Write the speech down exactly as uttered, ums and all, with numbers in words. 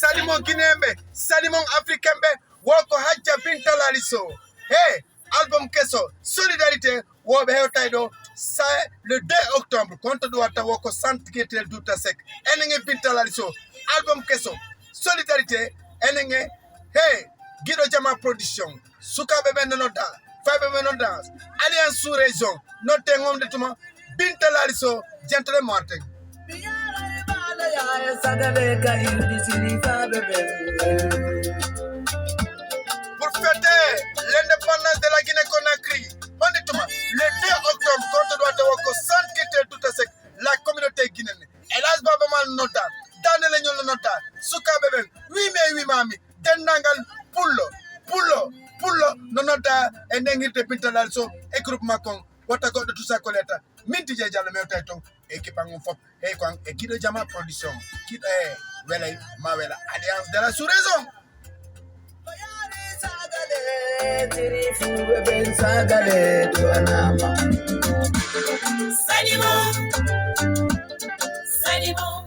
Salimon Guinéen ɓe, Salimon Africain ɓe, wo ko Hajja Binta Lali Sow. He, album keso, Solidarité, wo ɓe hewtay ɗo, c'est le deux octobre, konto ɗum watta wo ko Centre Culturel Douta Seck. Enen e Binta Lali Sow, album keso, Solidarité, enen e, he, Guiɗo Jama Production. Sukaaɓe ɓen no nodda, fayɓe ɓen no nodda, Alliance sous région, nodde ngomde tuma, Binta Lali Sow, Gentleman Martin. Pour fêter l'indépendance de la Guinée Conakry, on est tuma, le deux octobre, konto ɗum watta wo ko Centre Culturel Douta Seck, la communauté guinéenne. Elage Baba Mal nodda, Daniel Leñol no nodda, sukaaɓe ɓen, wimi e wimami, denndangal pullo, pullo, pullo no nodda e ndengirde Binta Lali Sow e groupe makko on, wota goɗɗo tusa ko leta. Min Didier Diallo mi hewtay ton, équipe an on fof, hey ko an e Guiɗo Jama Production, Guiɗo e welay ma wela, Alliance de la sous-région. Salimo, Salimo.